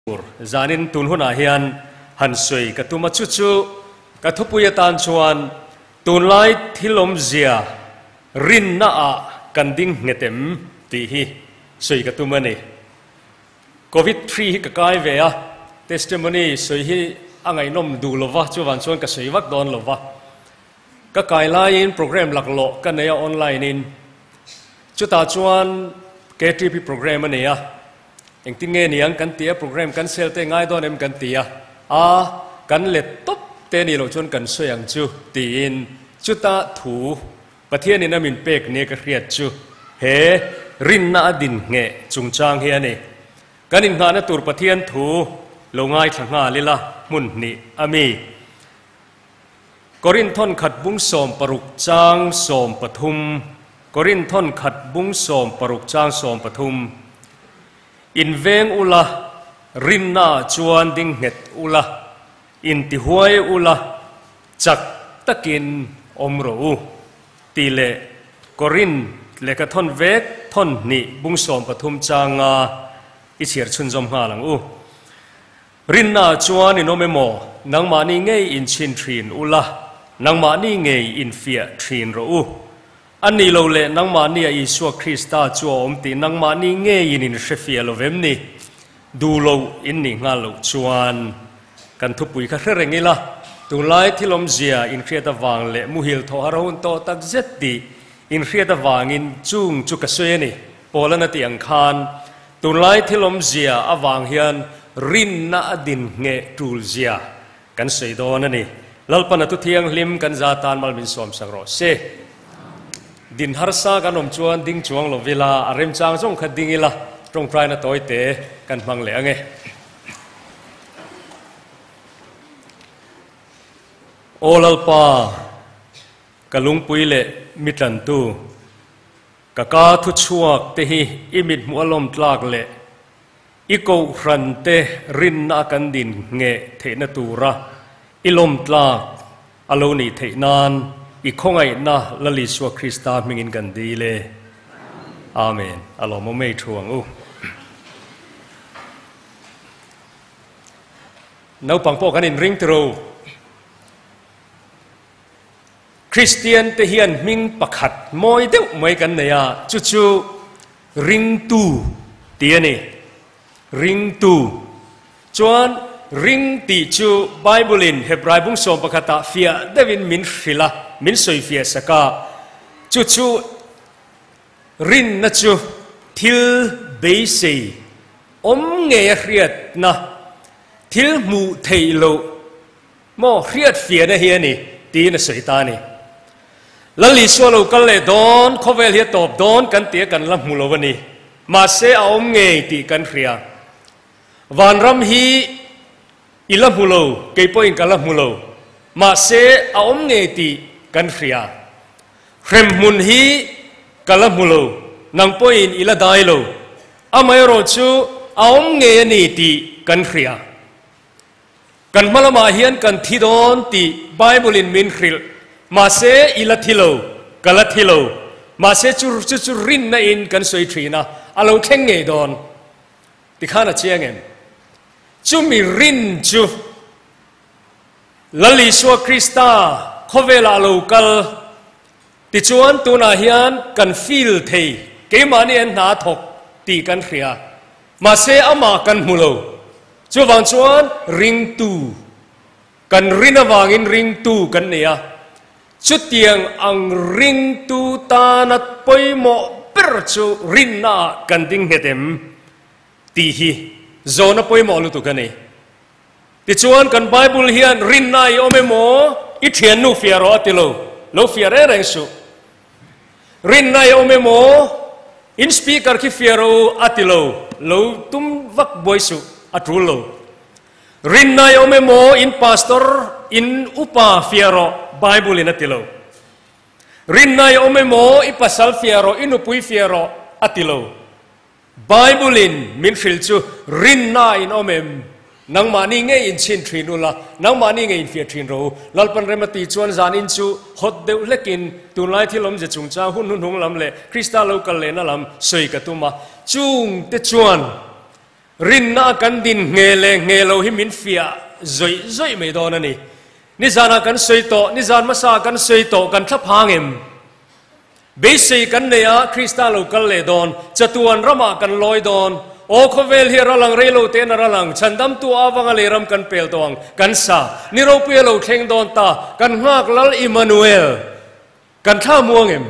Tur zanin tun hunah hian han sawi ka tum a, chu chu ka thupui atan chuan tunlai thil awmzia rinna ah kan ding nghet em tih hi sawi ka tum a ni. Covid hri hi ka kai ve a, testimony sawi hi a ngaihnawm duh lova, chuvang chuan ka sawi vak dawn lova. Ka kai laiin program laklawh ka nei a online in, chutah chuan KTP program a nei a, Engtin nge niang kan ti a, program kan sel te ngai dawn em kan ti a, a kan let tawp te nih loh chuan kan sawi ang chu tiin chuta thu Pathianin a min pek nia ka hriat chu he rinna a din ngheh chungchang hi a ni. Kan inngahna tur Pathian thu lo ngaithla nghal ila hmun hnih a mi. Korinthon khat bung 16 chang 13 Korinthon khat bung 16 chang 13 In veng ula, rinnaah chuan ding nghet ula, intihuai ula, chak takin awm rawh u, tih leh Korinth lehkha thawn vek thawn hnih bung 13 changa i chhiar chhunzawm nghal ang u. Rinna chuan in awm emaw, nangmahni ngei in chhin thin ula, nangmahni ngei in fiah thin rawh u. A ni lo leh nangmahnia Isua Krista chu a awm tih nangmahni ngeiin in hre fiah lo vem ni? Duh lo in nih nghal loh chuan kan thupui kha hre reng ila, tunlai thil awmzia in hriat avang leh muhil thawh har hun tawh tak zet tih in hriat avangin chung chu ka sawi a ni. Paul-an a tih ang khan Tunlai thil awmzia avang hian rinna a din ngheh tulzia kan sawi dawn a ni. Lalpan a Thuthianghlim kan za tan mal min sawmsak rawh se. Din harsa kan awm chuan ding chuang lo ila, a remchang zawng kha ding ila, tawngtaina tawite kan hmang leh ang e. Aw Lalpa, ka lungpui leh mi tlantu. Ka ka thu chhuak te hi i mit hmuh a lawm tlak leh i kohhran te rinna a kan din ngheh theihna tura i lawm tlak a lo nih theih nan i khawngaihna Lal Isua Krista hmingin kan dil e. Amen. A lawmawm ei thu ang u. Naupang pawh kan inring tiro. Kristian te hian hming pakhat mawi deuh mai kan nei a, chu chu Ringtu tih a ni. Ringtu. Chuan ring tih chu Bible in Hebrai bung sawm pakhatah fiah deuhin min hrilh a, min sawi fiah sak a, chu chu rinna chu thil beisei awm ngei a hriatna, thil hmuh theih loh, Maw hriat fiahna hi a ni, tiin a sawi ta a ni. Lal Isua lo kal leh dawn, khawvel hi a tawp dawn kan tih a kan la hmu lo a ni. Mahse a awm ngei tih kan hria. Vanram hi i la hmu lo, kei pawhin ka la hmu lo. Mahse a awm ngei tih kan hria. Hremhmun hi ka la hmu lo, nang pawhin i la dai lo. Amaherawhchu a awm ngei a ni tih kan hria. Kan hma lamah hian kan thi dawn tih Bible in min hrilh. Mahse, i la thi lo, ka la thi lo. Mahse, chu chu chu rinna in kan sawi thin a, a lo thleng ngei dawn. Tikhan a chiang em? Chumi rin chu Lal Isua Krista khawvelah a lo kal. Tichuan, tunah hian kan feel thei, keimahni an hna a thawk tih kan hria. Mahse, amah kan hmu lo. Chuvang chuan ringtu kan rin avangin ringtu kan nei a, chutiang ang ringtu tana pawimawh ber chu rinnaah kan ding nghet em tih hi zawhna pawimawh lutuk a ni. Tichuan kan Bible hian rinna i awm emaw i thiannu fiah rawh a ti lo, lo fiah reng reng suh. Rinna i awm emaw in speaker khi fiah rawh u a ti lo, lo tum vak buai suh, a tul lo. Rinna i awm emaw in pastor, in upa fiah rawh Bible in a ti lo. Rinna i awm emaw i pasal fiah rawh, i nupui fiah rawh a ti lo. Bible in min hrilh chu rinna in awm em? Nangmahni ngei in chhin thin ula, nangmahni ngei in fiah thin rawh u. Lalpan rem a ti chuan zan in chu hawt deuh hlekin tunlai thil awmze chungchang hun hnuhnung lam leh Krista lo kal lehna lam sawi ka tum a. Chungte chuan. Rinna a kan din nge leh nge lo hi min fiah zawih zawih mai dawn a ni. Nizanah kan sawi tawh, nizan hmasa kan sawi tawh, kan thla phang em? Beisei kan nei a, Krista lo kal leh dawn, chatuan ramah kan lawi dawn. Aw khawvel hi a ral ang, rei lo te'n a ral ang, chhandamtu avanga lei ram kan pel tawh ang, kan sa. Ni ropui a lo thleng dawn ta, kan nghak Lal Immanuel. Kan thla muang em?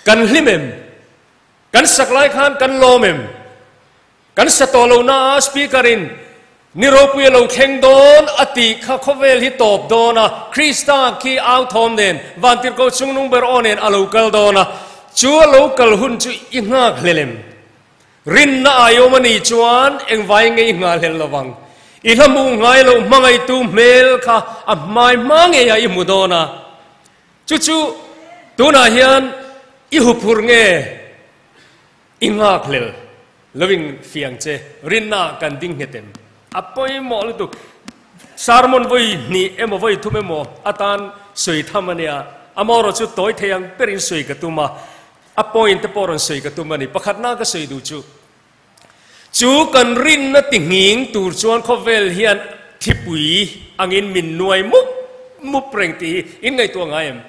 Kan hlim em? Kan sak lai khan kan lawm em? Kan sa tawh lo na a Speaker in ni ropui a lo thleng dawn a tih kha khawvel hi tawp dawn a, Krista khi au thawm nen Vantirhkoh chungnung ber aw nen a lo kal dawn a, chu a lo kal hun chu i nghak hlel em? Rinna aiawm a nih chuan engvai nge i nghahhlel lovang? I hla hmuh ngai loh hmangaihtu hmel kha a hmai hma ngei ah i hmu dawn a, chu chu tunah hian i huphurh nge? I nghakhlel loving fiang che rinna kan ding nghet em? A pawimawh lutuk. Sermon vawi hnih emaw vawi thum emaw atan sawi tham a nia. Amaherawh chu tawi thei ang berin sawi ka tum a, a point te pawh rawn sawi ka tum a ni. Pakhatna ka sawi duh chu, chu kan rinna ti nghing tur chuan khawvel hian thipui angin min nuai mup mup reng tih hi in ngaihtuah ngai em?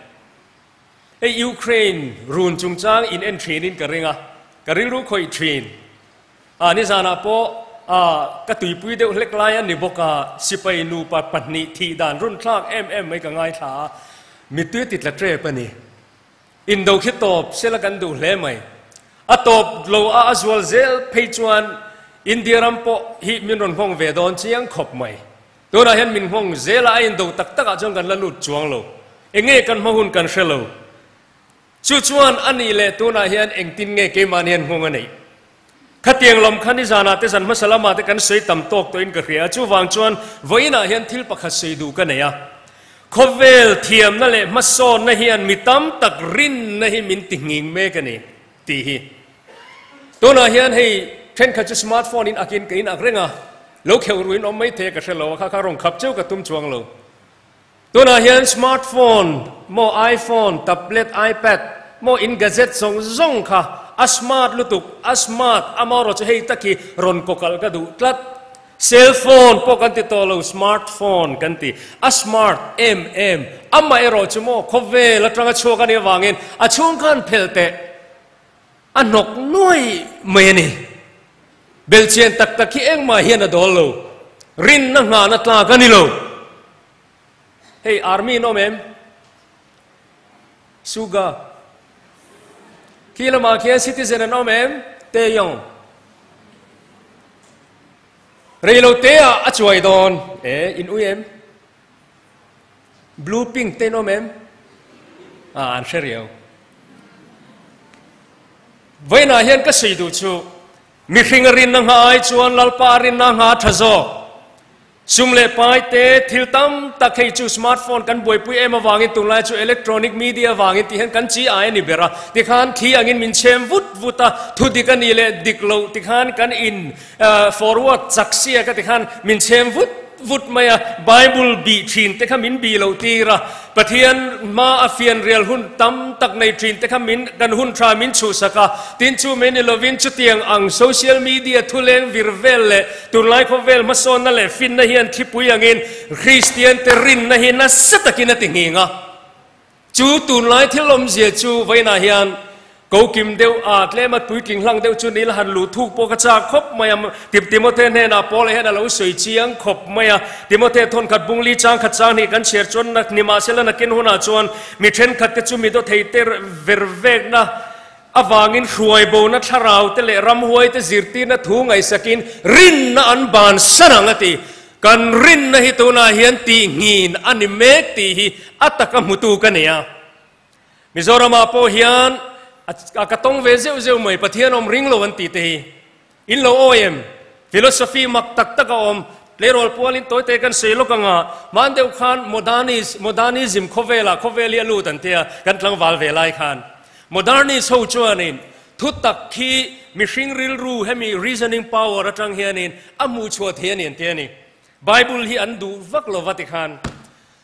Hei Ukraine run chungchang in en thin in ka ring a, ka rilru khawih thin. Ah nizanah pawh ah ka tuipui deuh hlek lai a ni bawk a, sipai nupa pahnih thih dan run thlak em em mai ka ngaithla a, mittui a ti tla tep a ni. Indo khi tawp sela kan duh hle mai. A tawp lo a a zual zel phei chuan India ram pawh hi min rawn nghawng ve dawn chiang khawp mai. Tunah hian min nghawng zel a, a indo tak takah chuan kan la lut chuang lo. Enge kan hma hun kan hre lo. Chu chuan a nih leh tunah hian engtin nge keimahni hian nghawng a neih? Khatiang lam kha nizanah te zan hmasa lamah te kan sawi tam tawk tawhin ka hria a, chuvang chuan vawiinah hian thil pakhat sawi duh ka nei a. Khawvel thiamna leh hmasawnna hian mi tam tak rinna hi min ti nghing mek a ni tih hi. Tunah hian hei thenkhat chu smartphone in akin ka in ak reng a, lo kheuh ruin awm mai thei a ka hre lo a, kha kha rawn khap cheu ka tum chuang lo. Tunah hian smartphone maw iPhone, tablet, iPad maw in gadget zawng zawng kha a smart lutuk, a smart amaherawh chu hei tak hi rawn kawkalh ka duh tlat. Cell phone pawh kan ti tawh lo, smartphone kan ti. A smart em em, amaherawh chu maw khawvel atanga chhuak a nih avangin a chhung khan phelh teh. A hnawk nuai mai a ni. Belchian tak tak hi engmah hian a dawl lo. Rinna nghahna tlak a ni lo. Hei army in awm em? Suga. Khi lamah khian citizen an awm em? Taeyong. Reilo te ah a chuai dawn. E, in ui em? Blue pink te in awm em? Ah, an hre riau. Vawiinah hian ka sawi duh chu, mihring a rinna ngha ai chuan Lalpa a rinna ngha a tha zawk. Sum leh pai te, thil tam tak hei chu smartphone kan buaipui em avangin tunlai chu electronic media avangin tih hian kan chi ai a ni ber a. Tikhan thli angin min chhem vut vut a, thu dik a nih leh dik loh tikhan kan in forward chak sia ka tikhan min chhem vut vut mai a, Bible bih thin te kha min bih loh tir a, Pathian hma a fianrial hun tam tak nei thin te kha min kan hun tha min chhuhsak a, tin chu mai ni lovin chutiang ang social media thuleng vir vel leh tunlai khawvel hmasawnna leh finna hian thlipui angin Kristian te rinna hi nasa takin a ti nghing a. Chu tunlai thil awmzia chu vawiinah hian ko kim deuh a, tlema puitling hlang deuh chu nil han luh thuk pawh ka chak khawp mai a. Timothea hnenah Paula hian a lo sawi chiang khawp mai a. Timothea thawnkhat bungli chang khat chang hnih kan chhiar chuan nimahsela nakin hunah chuan mi thenkhat te chu mi dawthei te ver vekna avangin hruai bona thlarau te leh ramhuai te zirtirna thu ngaihsakin rinna an bansan ang a ti. Kan rinna hi tunah hian tihnghin a ni mek tih hi a taka hmutu ka nei a. Mizoramah pawh hian a ka tawng ve zeuh zeuh mai, Pathian awm ring lo an tih te hi. In lo awi em? Philosophy mak tak tak a awm. Tleirawl pualin tawite kan sawi lawk anga, hman deuh khan Modernis, Modernism khawvelah khawvel hi a lut an tia, kan tlangval ve lai khan. Modernist ho chuanin Thu tak khi mihring rilru hemi reasoning power atang hianin a hmuh chhuah thei a ni an ti a ni. Bible hi an duh vak lo va tikhan.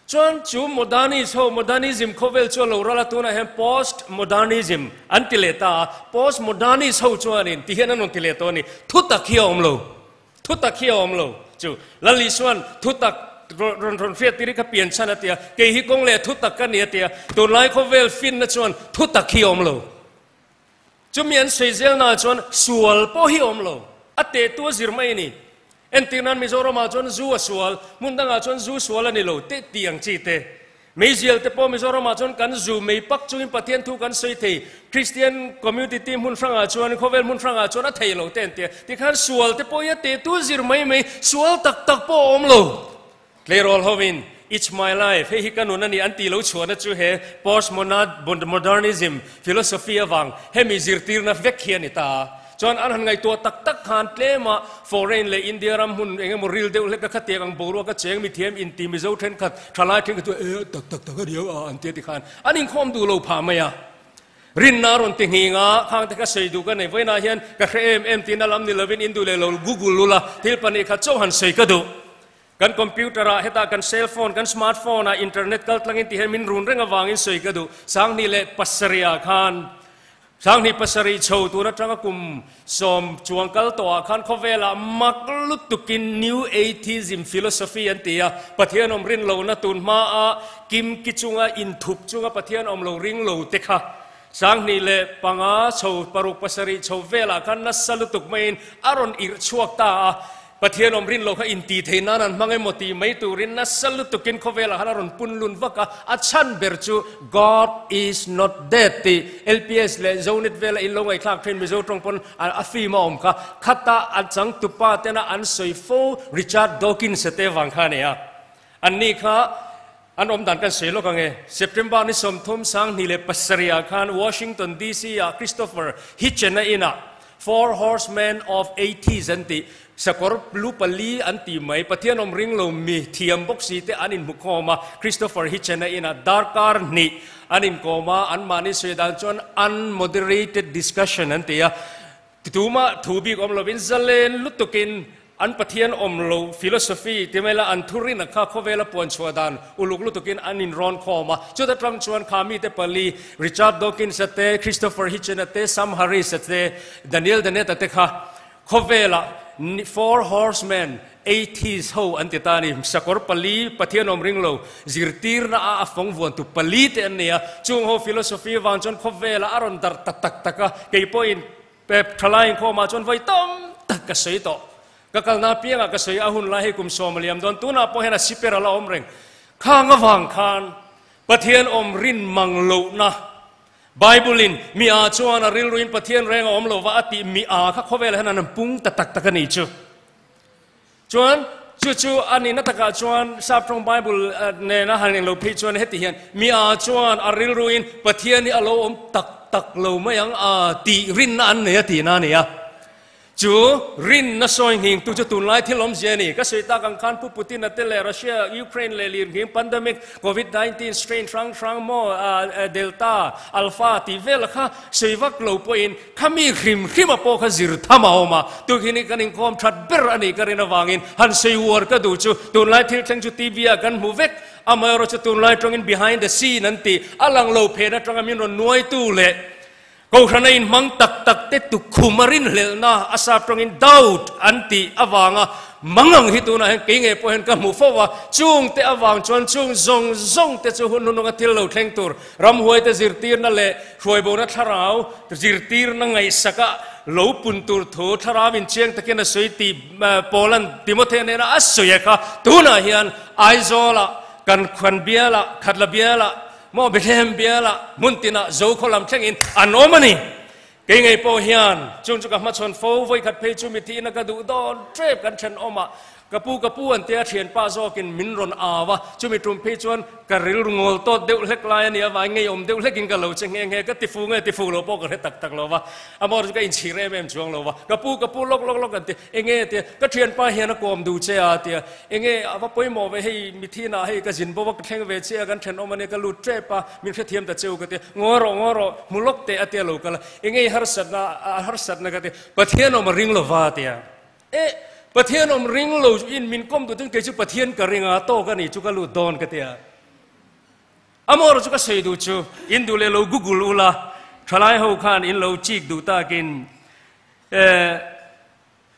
Chuan chu modernist ho, modernism khawvel chu a lo ral a, tunah hian post modernism an ti leh ta a, post modernist ho chuanin ti hian an rawn ti leh tawh a ni, thutak hi a awm lo, thutak hi a awm lo chu Lal Isuan thutak rawn rawn hriat tir hi ka pian chhan a ti a, kei hi kawng leh thutak ka ni a ti a, tunlai khawvel finna chuan thutak hi a awm lo. Chumi an sawi zelnaah chuan sual pawh hi a awm lo, a tehtu a zir mai a ni. Entir nan Mizoramah chuan zu a sual, hmun dangah chuan zu sual a ni lo teh tih ang chi te. Meizial te pawh Mizoramah chuan kan zu mei pak chungin Pathian thu kan sawi thei, Kristian community hmun hrangah chuan, khawvel hmun hrangah chuan a thei lo te an ti a. Tikhan sual te pawh hi a tehtu a zir mai mai, sual tak tak pawh a awm lo. Tleirawl hovin It's my life, hei hi ka nun a ni an tih lo chhuahna chu he post-modernism philosophy avang hemi zirtirna vek hi a ni ta a. Chuan an han ngaihtuah tak tak khan tlema foreign leh India ram hmun eng emaw ril deuh hlek a khatiang ang boruak a cheng mithiam inti Mizo thenkhat thalai thenkhat chu e tak tak tak a ni a an ti a ti khan an inkhawm duh lo phah mai a. Rinna a rawn ti nghing a, khang te kha sawi duh ka nei. Vawiinah hian ka hre em em tiin a lam ni lovin in duh leh lo Google lul a, thil pahnih khat chauh han sawi ka duh. Kan computer ah hetah kan cell phone, kan smart phone ah internet kal tlangin ti hian min run reng avangin sawi ka duh. 2007 ah khan, 2007 chho tun atanga kum 10 chuang kal tawh ah khan khawvelah mak lutukin New Atheism philosophy an ti a, Pathian awm rin lohna tun hma a kim ki chunga inthup chunga Pathian awm lo ring lo te kha 2005 chho paruk pasarih chho velah khan nasa lutuk maiin a rawn irh chhuak ta a. Pathian awm rin lo kha intih theih nan an hmang emaw tih mai turin nasa lutukin khawvelah khan a rawn pun lun vak a, a chhan ber chu God is not dead tih LPS leh Zonet vela in lo ngaihthlak thin Mizo tawng pawn a film a awm kha khata a changtupa tena an sawi fo Richard Dawkins-a te vang kha a ni a. Anni kha an awm dan kan sawi lawk ang e. September ni 30 2007 ah khan Washington DC ah Christopher Hitchens-a inah Four Horsemen of Atheist an tih, sakawr lu pali an tih mai, Pathian awm ring lo mi thiam bawk si te an inhmu khawm a, Christopher Hitchens-a inah darkar hnih an inkawm a, anmahni sawi dan chuan unmoderated discussion an ti a, Tumah thu bik awm lovin zalen lutukin an Pathian awm lo philosophy ti mai la an thurin a kha khawvela puan chhuah dan uluk lutukin an inrawn khawm a. Chuta tang chuan kha mite pali Richard Dawkins a te, Christopher Hitchens a te, Sam Harris a te, Daniel Dennett a te kha khawvela Four Horsemen Atheist ho an ti ta a ni. Sakawr pali Pathian awm ring lo zirtirna a a fawng vuantu pali te an ni a. Chung ho philosophy vang chuan khawvela a rawn darh ta tak tak a. Kei pawhin Pep thalai inkhawmah chuan vawi tam tak ka sawi tawh. Ka kalna apiangah ka sawi a hun lai hei kum 10 a liam dawn. Tunah pawh hian a siper a la awm reng. Khang avang khan Pathian awm rin mang lohna Bible-in mi a chuan a rilruin Pathian reng a awm lova a tih mi a kha khawvelah hian an han pung ta tak tak a ni chu. Chuan chu chu a nihna takah chuan Saptawng Bible nena han englo phei chuan heti hian mi a chuan a rilruin Pathian hi a lo awm tak tak lo mai ang a tih rinna an nei a tihna a ni a. Chu rinna sawi nghingtu chu tunlai thil awmzia a ni. Ka sawi tak ang khan Pu Putin-a te leh Russia, Ukraine leh lirnghing pandemic, Covid 19 strain hrang hrang maw Delta, Alpha tih vela kha sawi vak lo pawhin Khami hrim hrima pawh kha zir tham a awm a, tukin hi kan inkhawm that ber a nih ka rin avangin han sawi uar ka duh chu tunlai thil thleng chu TV ah kan hmu vek, amaherawh chu tunlai tawngin behind the scene an tih a lang lo phen atanga min rawn nuaitu leh Kohhrana inhmang tak tak te tukhum a rinhlelhna a sap tawngin doubt an tih avanga Mangang hi tunah hian kei ngei pawh hian ka hmu fo a, chung te avang chuan chung zawng zawng te chu hun hununga thil lo thleng tur ramhuaite zirtirna leh hruaibona thlarau zirtirna ngaihsaka lo pun tur thu thlarau inchiang takin a sawi tih Paulan Timothea nena a sawi a kha tunah hian Aizawlah kan khuan bialah Khatla bialah maw Bethlehem bialah hmun tinah Zokhaw lam thlengin an awm a ni. Kei ngei pawh hian chung chu ka hmachhawn fo, vawikhat phei chu mithi ina ka duh dawn tep kan thenawm a, ka pu ka pu an tia thianpa zawkin min rawn au a, chumi tum phei chuan ka rilru ngawl tawt deuh hlek lai a nia vang ngeiawm deuh hlekin ka lo che nghe nghe, ka tifu nge tifu lo pawh ka hre tak tak lo va, amawr chu ka inchhir em em chuang lo va, ka pu ka pu lawk lawk lawk an ti, enge tia ka thianpa hian a kawm duh che a tia, enge a va pawimawh ve hei mithi inah hei ka zin bo va ka thleng ve che a kan thenawm a nia ka lut tep a, Min hrethiam ta cheu ka ti, ngaw rawh, ngaw rawh, hmu lawk teh a tia lo kal a, eng nge harsatna, a harsatna ka ti, Pathian awm a ring lo va a ti a. Eh, Pathian awm ring lo in min kawm duh chuan kei chu Pathian ka ring a, tawk a ni chu ka lut dawn ka ti a. Amaherawh chu ka sawi duh chu in duh leh lo google ula, thalai ho khan in lo chik duh takin eh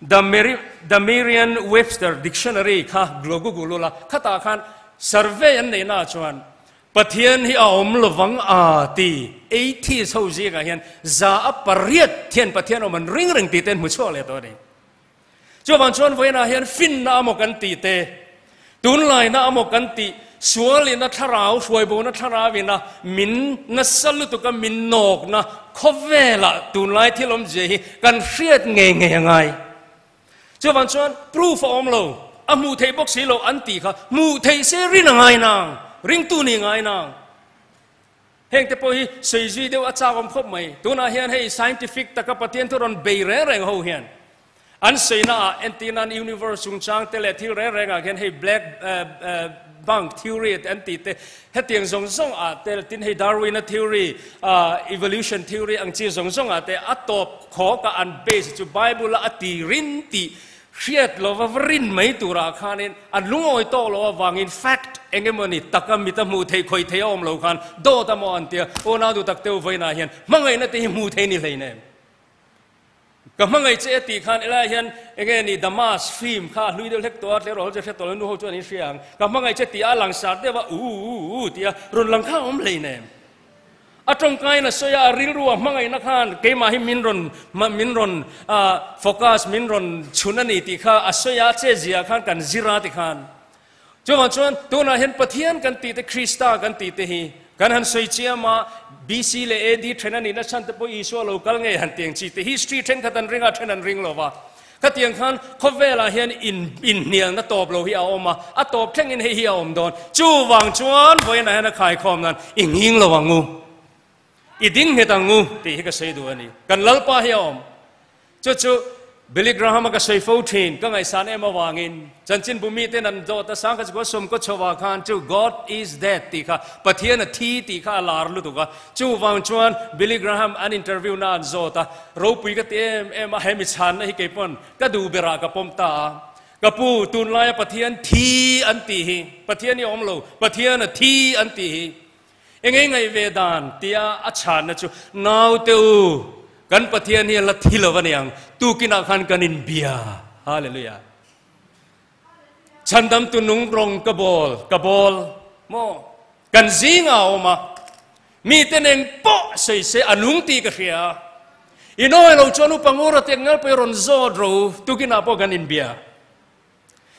The The Merriam-Webster Dictionary kha lo google ula, khatah khan survey an neihnaah chuan Pathian hi a awm lovang a ti atheist ho zingah hian 100% hian Pathian awm an ring reng tih te an hmu chhuak leh tawh a ni. Chuvang chuan vawiinah hian finna amaw kan tih te, tunlaina amaw kan tih, sualina thlarau, hruaibona thlarauina min nasa lutuka min nawkna khawvelah tunlai thil awmzia hi kan hriat ngei ngei a ngai. Chuvang chuan proof a awm lo, a hmuh theih bawk si lo an tih kha hmuh theih se rin a ngai nang, ringtu nih ngai nang. Heng te pawh hi sawi zui deuh a chak awm khawp mai. Tunah hian hei scientific taka Pathian thu rawn bei reng reng ho hian an sawina ah entir nan universe chungchang te leh thil reng reng ah khian hei black bang theory an tih te hetiang zawng zawng ah te tin hei Darwin-a theory evolution theory ang chi zawng zawng ah te a tawp khawk a an base chu Bible a a ti rin tih Hriat lova va rin mai turah khanin an lungawi tawk loh avangin fact eng emaw ni taka mit a hmuh theih khawih theih a awm lo khan dawt a maw an tia, aw nau duh tak teu vawiinah hian hmangaihna te hi hmuh theih ni hleinem. Ka hmangaih che e tih khan helaiah hian eng nge ni Damas film kha a hlui deuh hlek tawh a, tleirawl chu hre tawh lo nu ho chuan in hria ang, ka hmangaih che tih a langsar deuh a u u u tia rawn lang kha a awm hleinem. A tawngkaiin a sawi a, a rilru a hmangaihna khan keimah hi min rawn min rawn focus, min rawn chhun a ni tih kha a sawi a, a che ziah khan kan zir a ti khan. Chuvang chuan tunah hian Pathian kan tih te, Krista kan tih te hi kan han sawi chiam a, BC leh AD then a nihna chhan te pawh Isua lo kal ngei han tiang chi te, history thenkhat an ring a, then an ring lo va. Khatiang khan khawvelah hian in inhnialna tawp lo hi a awm a, a tawp thlengin hei hi a awm dawn. Chuvang chuan vawiinah hian a khaikhawm nan i nghing lo ang u, i ding nghet ang u tih hi ka sawi duh a ni. Kan Lalpa hi a awm. Chu chu Billy Graham-a ka sawi fo thin, ka ngaihsan em avangin chanchinbu miten an dawt a, sangkhat chukua sawmkaw chhovah khan chu God is dead tih kha, Pathian a thi tih kha a lar lutuk a. Chuvang chuan Billy Graham an interview na an zawt a, ropui ka ti em em a, hemi chhanna hi kei pawn ka duh berah ka pawm ta a. Ka pu, tunlaia Pathian thi an tih hi, Pathian hi a awm lo, Pathian a thi an tih hi engei ngaih ve dan tia a chhanna chu, Naute u, kan Pathian hi a la thi lo a niang, tukinah khan kan inbia. Hallelujah. Chhandamtu nung rawng ka bawl, ka bawl maw? Kan zingah a awm a, mite neng pawh sawi se a nung tih ka hria a. Inawi lo chuan upa Ngura te ngal pawh i rawn zawt ro, tukinah pawh kan inbia.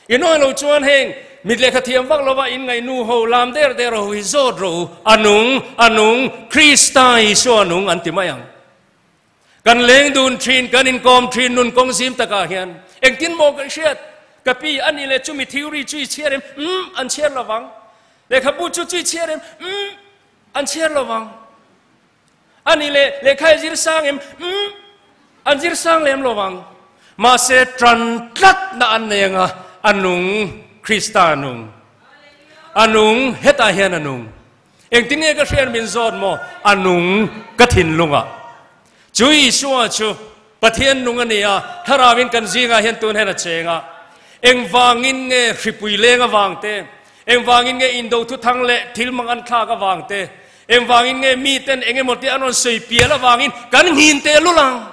Inawi lo chuan heng mit lehkha thiam vak lova in ngaihnu ho lam der der ho hi zawt ro, a nung, a nung, Krista Isua nung an ti mai ang. Kan leng dun thin, kan inkawm thin nun kawng zim takah hian engtin maw kan hriat? Ka pi, a nih leh chumi theory chu i chhiar em? Umm, an chhiar lo vang. Lehkhabu chu chu i chhiar em? Umm, an chhiar lo vang. A nih leh lehkha i zir sang em? Umm, an zir sang lem lo vang. Mahse, tan tlatna an nei anga a nung, Krista a nung. A nung, hetah hian a nung. Engtin nge ka hriat min zawt maw? A nung ka thinlungah. Chu Isua chu Pathian nung a ni a, Thlarauin kan zingah hian tun hian a cheng a. Engvangin nge hripui leng avang te, engvangin nge indo thuthang leh thil mang an thlak avang te, engvangin nge miten eng emaw te an rawn sawi pial avangin kan nghin teh lul ang.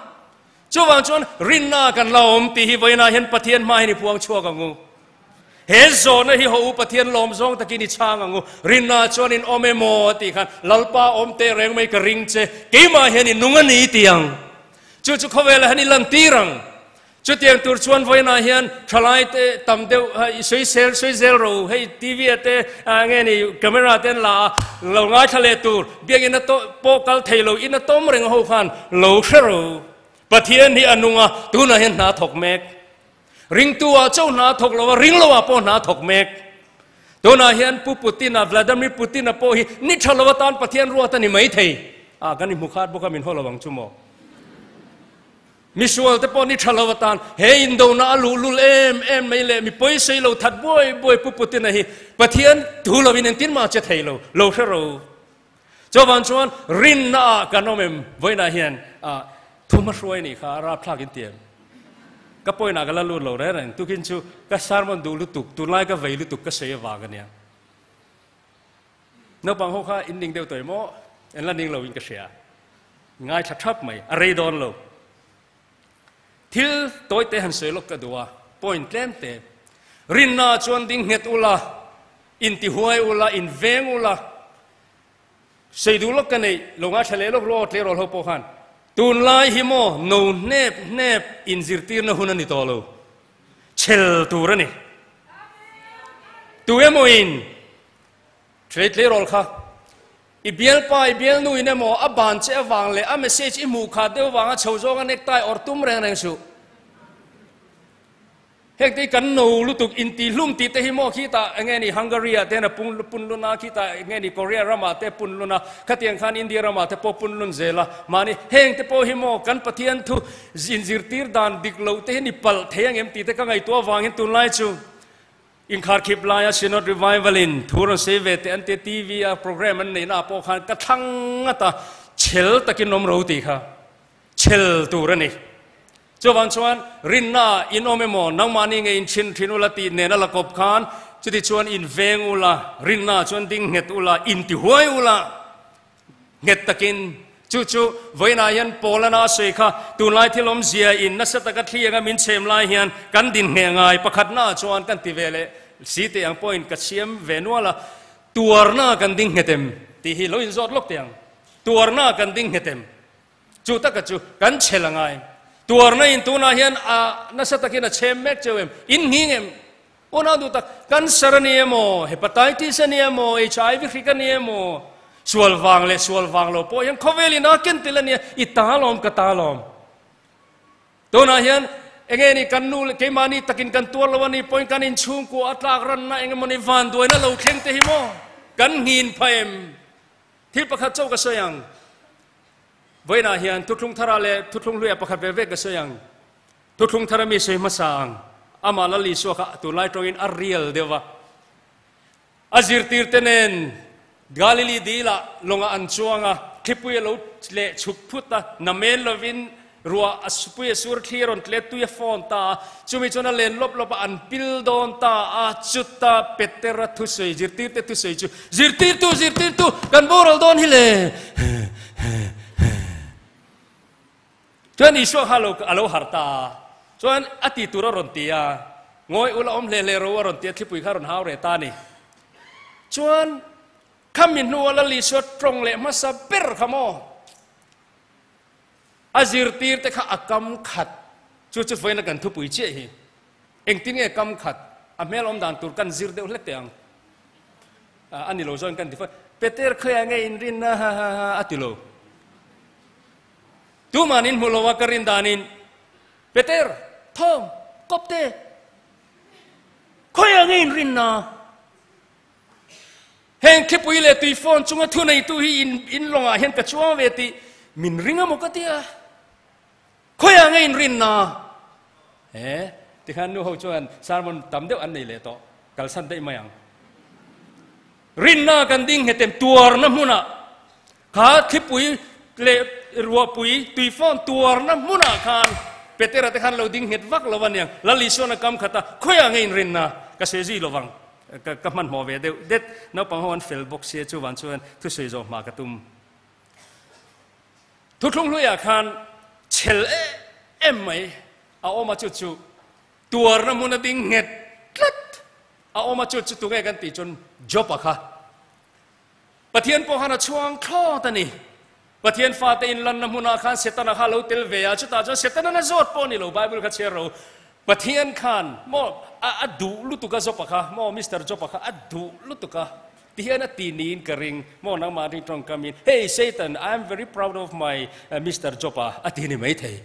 Chuvang chuan rinna kan la awm tih hi vawiinah hian Pathian hma hian i puang chhuak ang u. He zawhna hi haw u Pathian lawm zawng takin i chhang ang u. Rinna chuan in awm emaw a tih khan Lalpa awm teh reng mai ka ring che, keimah hian i nung a ni ti ang. Chu chu khawvelah hian i lantir ang. Chutiang tur chuan vawiinah hian thalai te tam deuh i sawi sel sawi zel ro u. Hei TV ah te nge ni camera te an la a, lo ngaithla leh tur biakinn a pawh kal thei lo in a tawm reng ho khan lo hre ro u. Pathian hi a nung a, tunah hian hna thawk mek. Ringtu ah chauh hna thawk lo a, ring lo ah pawh hna thawk mek. Tunah hian Pu Putin-a, Vladimir Putin-a pawh hi ni tha lo atan Pathian ruat a ni mai thei. Ah kan inhmu khat bawk a min haw lo ang chu maw. Misual te pawh ni tha lo atan he indona a luhlul em em mai leh mi pawisei lo that buai buai Pu Putin-a hi Pathian thu lovin engtin mah che thei lo, lo hre ro. Chuvang chuan rinna ah kan awm em vawiinah hian ah thu hmahruai nih kha a rapthlak in ti em? Ka pawinah ka la lut lo reng reng, tukin chu ka sermon duh lutuk, tunlai ka vei lutuk ka sawi avang a nia. Naupang ho kha in ning deuh tawh em aw? En la ning lo in ka hria. Ngaithla thap mai, a rei dawn lo. Thil tawite han sawi lawk ka duh a, point tlem te. Rinna chuan ding nghet ula, intihuai ula, inveng ula, Sawi duh lawk ka neih lo ngaithla leh lawk ru aw tleirawl ho pawh khan tunlai hi maw no hnep hnep inzirtirna hun a ni tawh lo chhel tur a ni. Tu emaw in tlei tleirawl kha i bialpa i bialnu in emaw a ban che avang leh a message i hmuh khat deuh vanga chho zawnga necktie awrh tum reng reng suh. Heng te hi kan no lutuk intihlum tih te hi maw khitah eng nge ni Hungary ah te hian a pung punlun a, khitah eng nge ni Korea ramah te punlun a, khatiang khan India ramah te pawh punlun zel a. Mahni heng te pawh hi maw kan Pathian thu inzirtir dan dik loh te hi ni palh thei ang em tih te ka ngaihtuah avangin tunlai chu inkharkhip laia Synod Revival in thu rawn sei ve teh an tia TV a program an neihna ah pawh khan ka thlang ngat a, chhel takin awm ro tih kha chhel tur a ni. Chuvang chuan rinna in awm emaw, nangmahni nge in chhin thin ula tih nena la kawp khan chuti chuan in veng ula, rinna chuan ding nghet ula, in ti huai ula nghet takin. Chu chu vawiinah hian Paulana a sawi kha, tunlai thil awmzia in nasa taka thli anga min chhem lai hian kan din ngheh ngai pakhatnaah chuan kan ti ve leh si teh ang pawhin ka siam ve nual a, tuarna kan ding nghet em tih hi lo inzawt lawk teh ang. Tuarna kan ding nghet em? Chu taka chu kan chhel a ngai. Tuarna in tunah hian a nasa takin a chhem mek cheu em? In nghing em? Unau duh tak, cancer a ni emaw, hepatitis a ni emaw, HIV hrik a ni emaw, sual vang leh sual vang lo pawh hian khawvel in a ken tel a nia, i ta lawm ka ta lawm. Tunah hian enge ni kan nu leh keimahni takin kan tuar lo a ni pawhin kan inchhungkua a tlak ranna engemaw ni vanduaina lo thleng te hi maw kan nghin phah em? Thil pakhat chauh ka sawi ang. Vawiinah hian Thuthlung Thara leh Thuthlung Hluia pakhat ve ve ka sawi ang. Thuthlung Thara mi sawi hmasa ang. Amah Lal Isua kha tunlai tawngin a rial deuh va. A zirtirte nen Galili dilah lawngah an chuang a, thlipui a lo leh chhuk phut a, namen lovin Ruah a supui a sur thli a rawn tlet tui a phone ta a, chumi chuan a len lawp lawp a, an pil dawn ta a, chuta Petera thusawi, zirtirte thusawi chu, Zirtirtu, zirtirtu, kan boral dawn hi le! Chuan Isua kha a lo harh ta a, chuan a ti tur a rawn ti a, Ngawi ula awm hle hle ro a rawn ti a, thlipui kha a rawn hau reh ta a ni. Chuan khami hnua Lal Isua tawng leh hmasa ber kha maw? A zirtir te kha a kam khat. Chu chu vawiin a kan thupui chiah hi. Engtin nge kam khat? A hmel awm dan tur kan zir deuh hlek teh ang. A ni lo zawin kan ti fo. Peter khawiah nge in rin a ha ha ha a ti lo. Tuman in hmu lo a ka rin danin Peter, Thawm, kawpte, khawiah nge in rin na? Heng thlipui leh tui phone chunga thu neitu hi in in lawngah hian ka chuang ve tih min ring a maw ka ti a, khawiah nge in rinna? He tikhan nu ho chuan sermon tam deuh an nei leh tawh, kalsan daih mai ang. Rinna kan ding nghet em tuarna hmunah kha thlipui leh ruahpui tui phone tuarna hmunah khan Petera te khan lo ding nghet vak lo aniang, Lal Isuan a kam khat a, khawiah nge in rinna? Ka sawi zui lovang. Ka ka hmanhmawh ve deuh det. Naupang ho an fel bawk sia chuvang chuan thusawi zawh hma ka tum. Thuthlung hluiah khan chhel em em mai a awm a chu chu tuarna hmun a ding nghet tlat a awm a chu chu tunge kan tih chuan Job-a kha Pathian pawh khan a chhuang thlawt a ni. Pathian fate inlanna hmunah khan Setana kha a lo tel ve a, chutah chuan Setana na zawt pawh a ni lo, Bible kha chhiar ro. Pathian khan maw a a duh lutuk a Job-a kha, maw Mister Job-a kha a duh lutuk a, ti hian a ti niin ka ring, maw nangmah ring tawngkamin, Hey Satan, I am very proud of my Mister Job-a a ti ni maithei.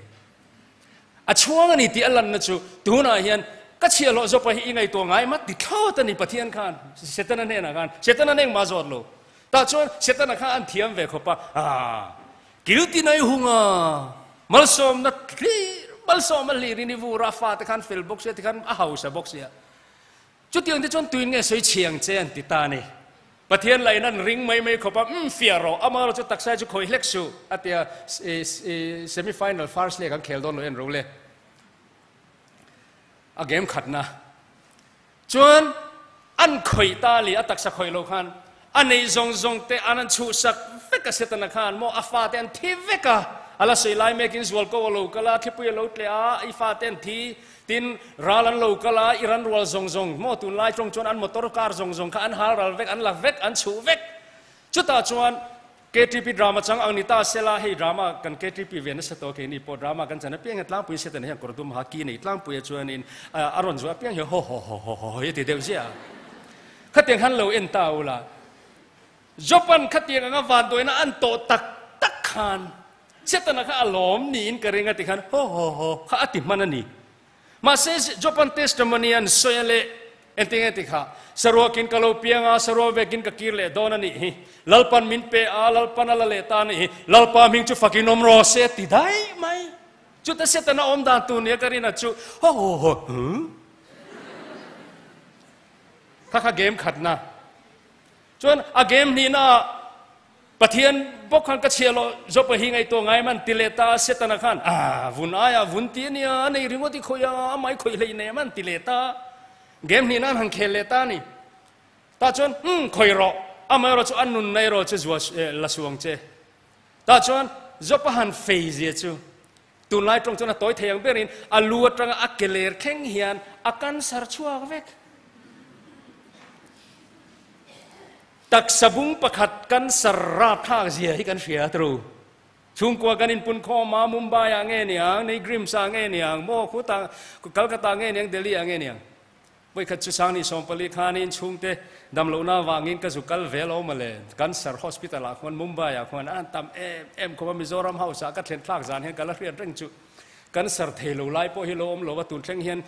A chhuang a ni tih a lanna chu tunah hian ka chhiahhlawh zawpa hi i ngaihtuah ngai mat ti thlawt a ni Pathian khan Setana hnenah khan Setana hneng mah zawt lo. Tah chuan Setana kha an thiam ve khawp a, ah kil tinai hung a, malsawmna hlir malsawm a hlir in i vur a, a fate khan fel bawk sia tikhan a hausa bawk sia. Chutiang te chuan tuin nge sawi chhiang che an ti ta a ni. Pathian lain an ring mai mai khawp a, umm fiah rawh, amah erawh chu taksa chu khawi hlek suh a ti a, semi final first leg an khel dawn lo en ro le. A game khatna chuan an khawih ta li, a taksa khawih lo khan A neih zawng zawng te an an chhuhsak vek a Setana khan maw a fate an thi vek a, a la sawi lai mekin zualko a lo kal a, thlipui a lo tleh a, i fate an thi, tin ral an lo kal a, i ran rual zawng zawng maw tunlai tawng chuan an motor car zawng zawng kha an hal ral vek, an la vek, an chhuh vek. Chutah chuan KTP drama chang ang ni ta sela, hei drama kan KTP ve nasa tawh keini pawh drama kan chan apiang hian tlangpui Setana hian kawr dum ha ki nei tlangpui a chuanin a rawn zuah apiang hi ho ho ho ho ho hi a ti deuh ziah a. Khatiang khan lo en ta ula, Job-a'n khatiang anga vanduaina an tawh tak tak khan Setana kha a lawm niin ka ring a ti khan ho ho ho kha a ti hman a ni. Mahse Job-a'n testimony an sawi a leh engtin nge ti kha, Saruakin ka lo piang a, saruak vekin ka kir leh dawn a nih hi. Lalpan min pe a, Lalpan a la leh ta a nih hi. Lalpa hming chu fakin awm rawh se a ti daih mai. Chuta Setana awm dan tur nia ka rin a chu ho ho ho huh? Kha kha game khatna. Chuan a game hnihna ah Pathian bawk khan ka chhiah loh Jopa hi ngaihtuah ngai man ti leh ta a Setana khan ah vun aiah vun ti a nia a nei ringawt i khawih a amah i khawih hleih nei man ti leh ta game hnihna an han khel leh ta a ni. Tah chuan umm khawih rawh amaherawh chu a nunna erawh chu zua la suang che. Tah chuan Jopa han fei zia chu Tunlai tawng chuan a tawi thei ang berin a lu atanga a ke ler thleng hian a cancer chhuak vek. Taksa bung pakhat cancer rapthlak zia hi kan hria tru. Chhungkua kan inpun khawm a, Mumbai ah nge niang, Neighrims ah nge niang, maw khutah Kolkata nge niang, Delhi ah nge niang. Vawikhat chu Sangni 40 khanin chhungte damlohna avangin ka zu kal ve lo mawle. Cancer Hospital ah khuan Mumbai ah khuan an tam em em khawp a, Mizoram House ah ka thlen thlak zan hian ka la hriat reng chu. Cancer thei lo lai pawh hi lo awm lo a, tun thleng hian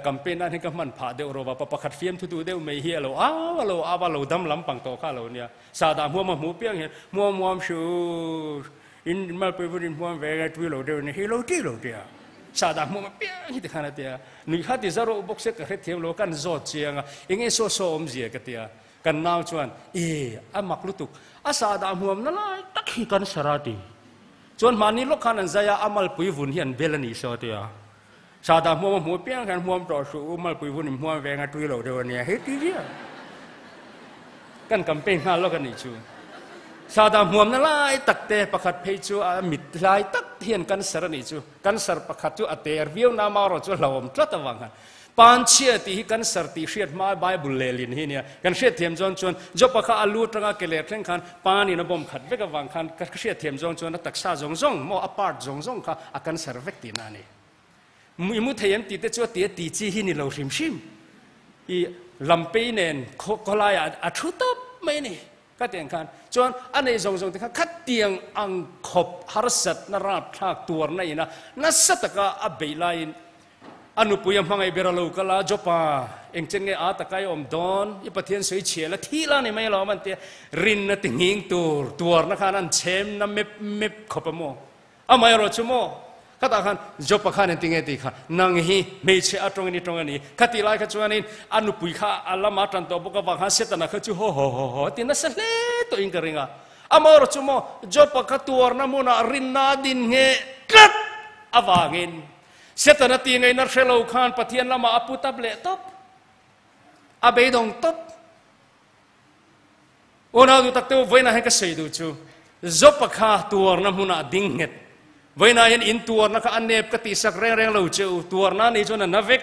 campaign nan hian ka hman phah deuh rawh a, pa pakhat fiamthu duh deuh mai hi a lo au a lo au a, lo dam lampang tawh kha a lo nia. Sahdah hmuam a hmuh piang hian hmuam hmuam hru in malpui vun in hmuam ve nge tui lo deuh in hi lo ti lo tia sahdah hmuam a piang hi tikhan a tia nui kha ti zar bawk se ka hre thiam lo kan zawt chiang a enge saw saw awmzia ka tia kan nau chuan e a mak lutuk a sahdah hmuam na lai tak hi kan sara ti chuan mahni lawk khan an zai a a malpui vun hi an bel a nih saw tia sahdah hmuam a hmuh piang hian hmuam tawh suh u malpui vun in hmuam ve nge tui lo deuh a nia hei ti zia Kan campaign nghal lawk a nih chu. Sahdah hmuamna lai tak te pakhat phei chu a mit lai tak hian cancer a nih chu. Cancer pakhat chu a ter viau na amaherawh chu a hlauhawm tlat avang khan. Panchhia tih hi cancer tih hriat hma Bible lehlin hi nia. Kan hriatthiam zawng chuan Job-a kha a lu atanga ke leh thleng khan panin a bawm khat vek avang khan ka hriatthiam zawng chuan a taksa zawng zawng maw a part zawng zawng kha a cancer vek tihna a ni. I mu thei em tih te chu a ti a ti chi hi ni lo hrim hrim. I lampei nen khawlaiah a thu tawp mai a ni ka ti ang khan. Chuan a nei zawng zawng te khan khatiang ang khawp harsatna rapthlak tuarna ina nasa taka a beih laiin a nupui a hmangaih ber a lo kal a, Jopa, engchen nge a taka i awm dawn? I Pathian sawi chhia la thi la ni mai alawm an ti a. Rinna ti nghing tur tuarna khan an chhem na mep mep khawp a maw? Amaherawh chu maw, khatah khan Job-a khan engti nge tih kha, nang hi hmeichhe a tawngin i tawng a ni. Khatih lai kha chuanin a nupui kha a lama tan tawh bawk avang khan Setana kha chu haw haw haw haw ti nasa hle tawhin ka ring a. Amaherawh chu maw, Job-a kha tuarna hmunah rinna a din ngheh tlat avangin Setana tih ngaihna hre lo khan Pathian lamah a put up leh tawp, a beidawng tawp. Unau duh tak te u, vawiinah hian ka sawi duh chu, Jopa kha tuarna hmunah ding nghet. Vawiinah hian in tuarna kha a nep ka tihsak reng reng lo che u, tuarna ni chuan a na vek.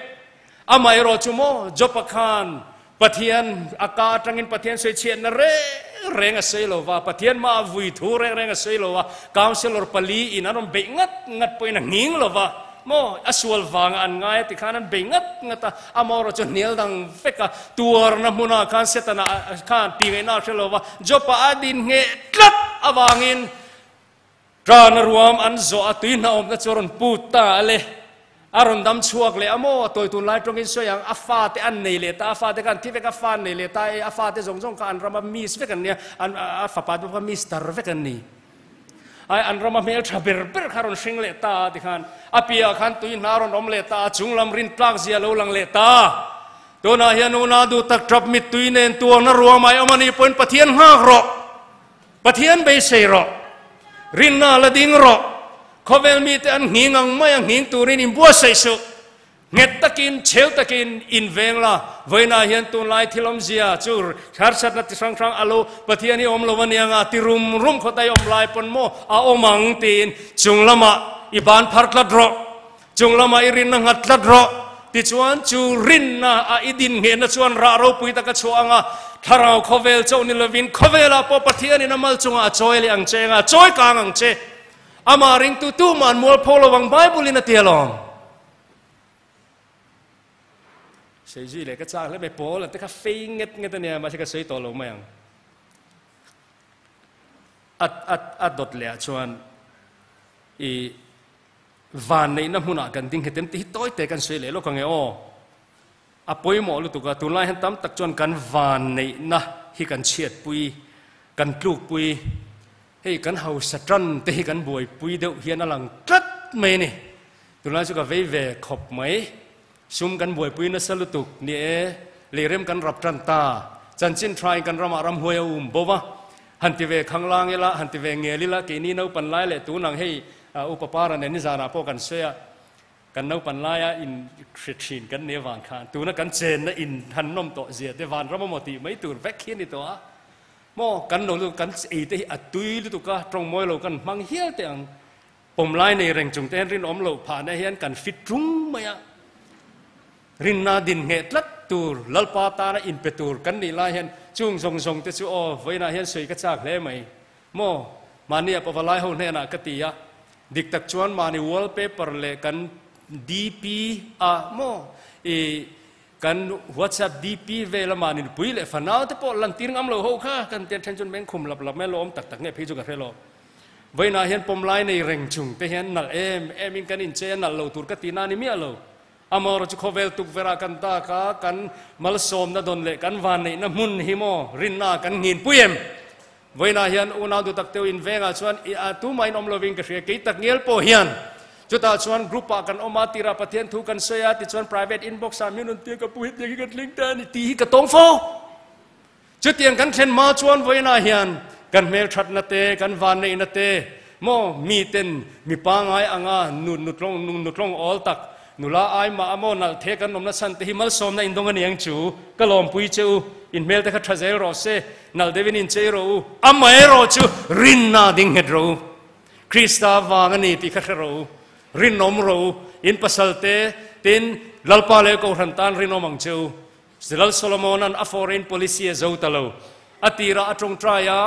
Amah erawh chu maw, Jopa khan Pathian a ka atangin Pathian sawi chhiatna reng reng a sawi lo va, Pathian mah a vui thu reng reng a sawi lo va, counsellor pali in an rawn beih ngat ngat pawhin a nghing lo va, Maw, a sual vangah an ngai a ti khan an bei ngat ngat a, a maw erawh chu hnial dang vek a, tuarna hmunah khan Setana khan ti ngaihna a hre lo va, Job-a a din ngheh tlat avangin Rana ruam an zawh a, tui hnahawmna chu a rawn put ta a le, a rawn dam chhuak leh a maw, tawi tun lai tawngin sawi ang, a fate an nei leh ta, a fate kha an thi vek a, fa an nei leh ta e, a fate zawng zawng kha an rama miss vek an nia, a fapa te pawh kha mister vek an ni. Ai an rama hmel tha ber ber kha rawn hring leh ta a tikhan a piahah khan tui hna rawn awm leh ta a, chung lam rin tlak zia lo lang leh ta. Tunah hian una duh tak tap mittui nen tuarna ruamai awm a nih pawhin Pathian nghak rawh, Pathian beisei rawh, rinna la ding rawh, khawvel mite an nghing ang mai a nghing turin inbuatsaih suh. Nghet takin, chhel takin in veng la, vawiinah hian tunlai thil awmzia chu harsatna ti hrang hrang a lo Pathian hi awm lo a nia nga ti rum rum khawt a i awm lai pawn maw a awm ang tiin chung lamah i ban phar tlat rawh, chung lamah i rinna nghat tlat rawh. Tichuan chu rinna a i din nghehna chuan rah ropui tak a chhuah ang a, thlarau khawvel chauh ni lovin khawvelah pawh Pathianin a mal chungah a chawi leh ang che anga a chawi kang ang che. Amah ringtu tuman mualpho lo ang Bible in a ti alawm. Sawi zui leh ka chak hle mai, Paul a te kha fei nget nget a nia, mahse ka sawi tawh lo mai ang. A a a dawt leh ah chuan i van neihna hmunah kan ding nghet em tih hi tawi te kan sawi leh lawk ang e aw. A pawimawh lutuk a, tunlai hian tam tak chuan kan van neihna hi kan chhiatpui, kan tlukpui. Hei kan hausa tan te hi kan buaipui deuh hian a lang tlat mai a ni. Tunlai chu ka vei ve khawp mai. Sum kan buaipui nasa lutuk ni e, leirem kan rap tan ta. Chanchin tha in kan ramah ramhuai a um bo va. Han ti ve khanglang ila, han ti ve ngel ila, keini naupan lai leh tun ang hei Upa Para nen nizanah pawh kan sawi a, kan naupan laia in hre thin kan ni avang khan tuna kan chenna in han nawm tawh zia te vanram amaw tih mai tur vek hi a ni tawh a. Maw kan lo lutuk kan ei te hi a tui lutuk a, tawng mawi lo kan hmang hial teh ang. Pawm lai nei reng chung te hian rinawm loh phahna hian kan fit tung mai a. Rinna din ngheh tlat tur, Lalpa tana inpe tur kan nih lai hian chung zawng zawng te chu aw vawiinah hian sawi ka chak hle mai. Maw mahni a pava lai ho hnenah ka ti a, dik tak chuan mahni wallpaper leh kan DP a maw i Kan WhatsApp DP vel a mahni nupui leh fanau te pawh lantir ngam lo ho kha kan tian then chuan meng khum lap lap mai lawm tak tak nge phei chu ka hre lo. Vawiinah hian pawm lai nei reng chung te hian nalh em em in kan inchei a nalh lo tur ka ti na ni miah lo. Amaherawh chu khawvel tukverh ah kan tak a, kan malsawmna dawn leh kan vanneihna hmun hi maw rinna kan nghin pui em? Vawiinah hian unau duh tak teuh in vengah chuan i a tumah in awm lovin ka hria, kei tak ngial pawh hian chutah chuan group ah kan awm a, tirah Pathian thu kan sawi a, tichuan private inbox ah min rawn tia ka pu hetiang hi kan thleng ta a ni tih hi ka tawng fo. Chutiang kan thlen hma chuan vawiinah hian kan hmelthatna te, kan vanneihna te maw miten mi pangai anga nu nutlawng nu nutlawng awl tak Nula ai mah a maw nalh the kan awmna chhan te hi malsawmna in dawng a ni ang chu. Ka lawmpui che u, in hmel te kha tha zel rawh se, nalh deuhin in chei rawh u, amaherawh chu rinna ding nghet rawh u. Krista vang a ni tih kha hre rawh u, rinawm rawh u, in pasal te tin Lalpa leh Kohhran tan rinawm ang che u. Lal Solomona'n a foreign policy a zo ta lo. A tirah a tawngtai a,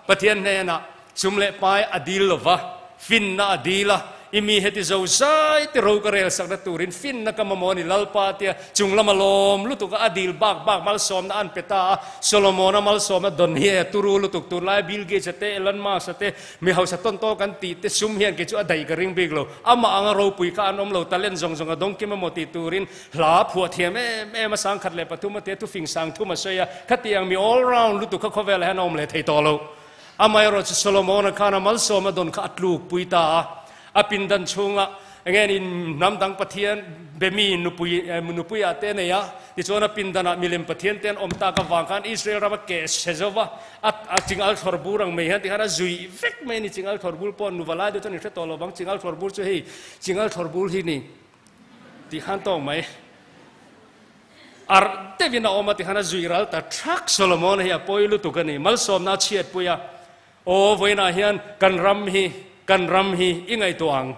Pathian hnenah sum leh pai a dil lo va, finna a dil a, I mi heti zo zai te ro ka rel sakna turin finna ka mamawh a ni Lalpa tia chung lama lawm lutuk a, a dil bak bak malsawmna an pe ta a, Solomona malsawmna dawn hi a turu lutuk tunlai Bill Gates a te, Elon Musk a te, Mi hausa tawn tawk an tih te sum hian kei chu a daih ka ring bik lo. Amah anga ropui kha an awm lo, talent zawng zawng a dawng kim emaw tih turin hla phuah thiam em em a, 1003 a tia thufing 30 a sawi a, khatiang mi all round lutuk kha khawvelah hian a awm leh thei tawh lo. Amaherawhchu chu Solomon-a khan a malsawm a dawn kha a tluk pui ta a, a pindan chhungah Enge ni hnam dang Pathian be mi nupui nupui ah te a nei a, tichuan a pindan ah milem Pathian te an awm tak avang khan Israel ram a keh chhe zo va, a a chingal thlawr bur ang mai hian tikhan a zui vek mai a ni, chingal thlawr bur pawh nuva lai deuh chuan in hre tawh lo vang, chingal thlawr bur chu hei chingal thlawr bur hi ni tih khan tawng mai arh deuhin a awm a tikhan a zui ral ta thak Solomon hei a pawi lutuk a ni, malsawmna a chhiatpui a. Aw, vawiinah hian kan ram hi, kan ram hi i ngaihtuah ang.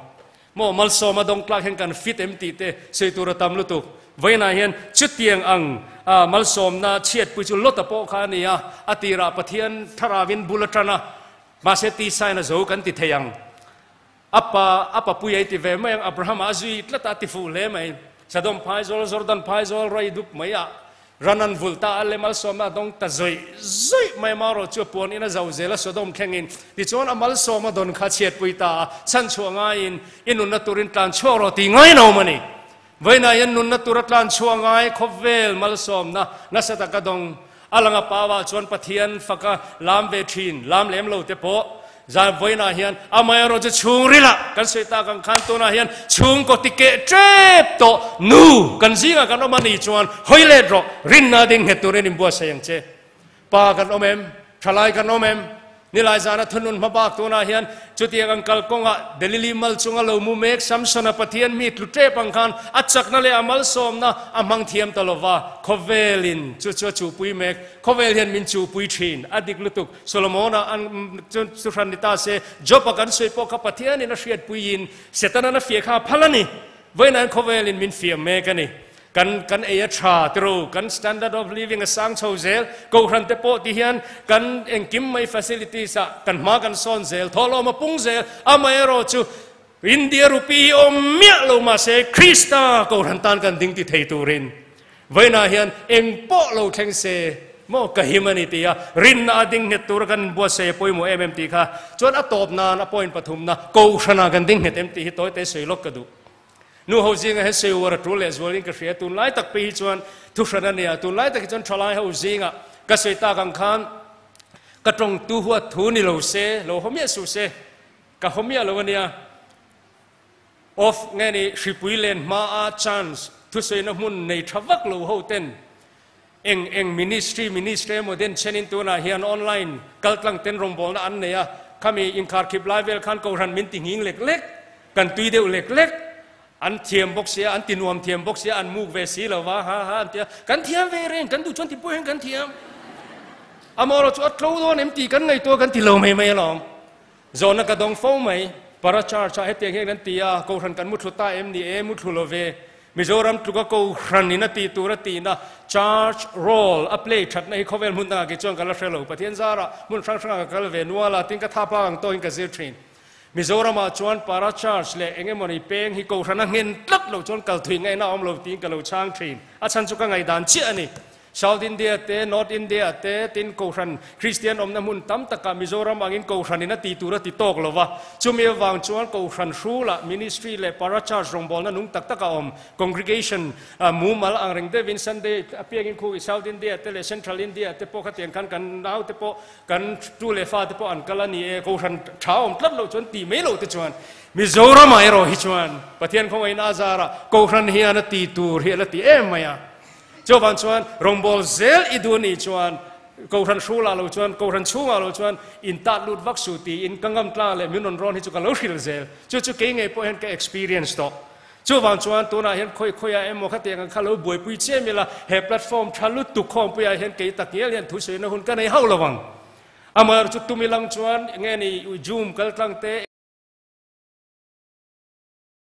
Maw, malsawma dawng tlak hian kan fit em tih te sawi tur a tam lutuk. Vawiinah hian chutiang ang malsawmna chhiatpui chu Lota pawh kha a ni a, a tirah Pathian thlarauin bul a tan a, mahse tisain a zo kan ti thei ang. A pa, a papui a i ti ve mai ang, Abrahama a zui tlat a, a ti fuh hle mai. Sodom phaizawl, Jordan phaizawl rai dup mai ah ran an vulh ta a, le malsawmna a dawng ta zawih zawih mai a, marawh chu a puan in a zo zel a, Sodom thlengin. Tichuan a malsawm a dawn kha chhiatpui ta a, chhanchhuah ngaiin i nunna turin tlan chhuak rawh tih ngai no mani. Vawiinah hian nunna tura tlan chhuah ngai khawvel malsawmna nasa taka dawng a lang a pawah chuan Pathian faka lam ve thin, lam lem lo te pawh zan vawiinah hian amaherawh chu chhungrilah kan sawi tak ang khan tunah hian chhungkaw ti keh tep tawh nu kan zingah kan awm a nih chuan hawi let rawh rinna ding nghet turin inbuatsaih ang che. Pa kan awm em? Thalai kan awm em? Nilai zana thunun hmabak tunah hian chutiang ang kalkawngah Delili mal chunga lo mu mek Samsona Pathian mi tlu tep ang khan a chakna leh a malsawmna a hmang thiam ta lova, khawvelin chu chu a chuhpui mek. Khawvel hian min chuhpui thin a dik lutuk. Solomona an chu chu hran ni ta se, Job-a kan sawi pawh kha Pathianin a hriatpuiin Setana'n a fiah kha a phal a ni. Vawiin khawvelin min fiah mek a ni. Kan kan ei a tha tiro, kan standard of living a sang chho zel, Kohhran te pawh ti hian kan engkim mai facilities ah kan hma kan sawn zel, thawhlawm a pung zel, amaherawh chu India rupee hi awm miah lo mahse Krista Kohhran tan kan ding ti thei turin vawiinah hian eng pawh lo thleng se maw ka him a ni ti a, rinna a ding nghet tura kan inbuatsaih a pawimawh em em tih kha chuan a tawp nan a point pathumna Kohhranah kan ding nghet em tih hi tawite sawi lawk ka duh. Nu ho zinga he sawi uar a tul leh zualin ka hria, tunlai tak phei hi chuan thuhran a nia, tunlai tak hi chuan thalai ho zinga ka sawi tak ang khan ka tawng tu huat thu ni lo se, lo haw miah suh se, ka haw miah lo a nia. Off nge ni hripui len hmaa chance thusawina hmun nei tha vak lo ho ten eng eng ministry ministry emaw den chenin tunah hian online kaltlang ten rawngbawlna an nei a, khami inkharkhip lai vel khan kohhran min ti nghing lek lek, kan tui deuh lek lek, an thiam bawk sia, an ti nuam thiam bawk sia, an muk ve si lo va, ha ha an ti a, kan thiam ve reng, kan duh chuan ti pawh hian kan thiam. Amaherawhchu a tlo dawn em tih kan ngaihtuah kan ti lo mai mai alawm. Zawhna ka dawng fo mai. Para Church ah hetiang hian kan ti a, Kohhran kan muthlu ta em ni e, muthlu lo ve. Mizoram tluka Kohhran in a tih tur a tihna Church role a play thatna hi khawvel hmun dangah kei chuan ka la hre lo. Pathian zarah hmun hrang hrangah ka kal ve nual a, tin ka tha phak ang tawhin ka zir thin. Mizoramah chuan Para Church leh eng emawni peng hi Kohhran a nghen tlat lo chuan kal thui ngaihna a awm lo tiin ka lo chhang thin. A chhan chu ka ngaihdan chiah a ni. South India te, North India te, tin Kohhran Kristian awmna hmun tam takah Mizoram angin Kohhranin a ti tur a ti tawk lo va. Chumi avang chuan Kohhran hrulah Ministry leh Para Church rawngbawlna nung tak tak a awm. Congregation mumal ang reng deuhin Sunday apiangin khu i South India te leh Central India te pawh khatiang khan kan nau te pawh kan tu leh fa te pawh an kal a ni e. Kohhran tha awm tlat loh chuan ti mai loh te chuan Mizoramah erawh hi chuan Pathian khawngaihna azarah Kohhran hian a ti tur hi a la ti em mai a. Chuvang chuan rawngbâwl zel i duh anih chuan Kohhran hrulah lo chuan, Kohhran chhungah lo chuan in tat lut vak suh tiin ka ngam tlang leh min rawn rawn hi chu ka lo hrilh zel. Chu chu kei ngei pawh hian ka experience tawh. Chuvang chuan tunah hian khawi khawiah emaw khatiang ang kha lo buaipui chiam ila, he platform tha lutuk khawmpuiah hian kei tak ngial hian thusawiina hun ka nei hauh lo ang. Amaherawhchu chu tum ilang chuan nge ni Zoom kaltlang te.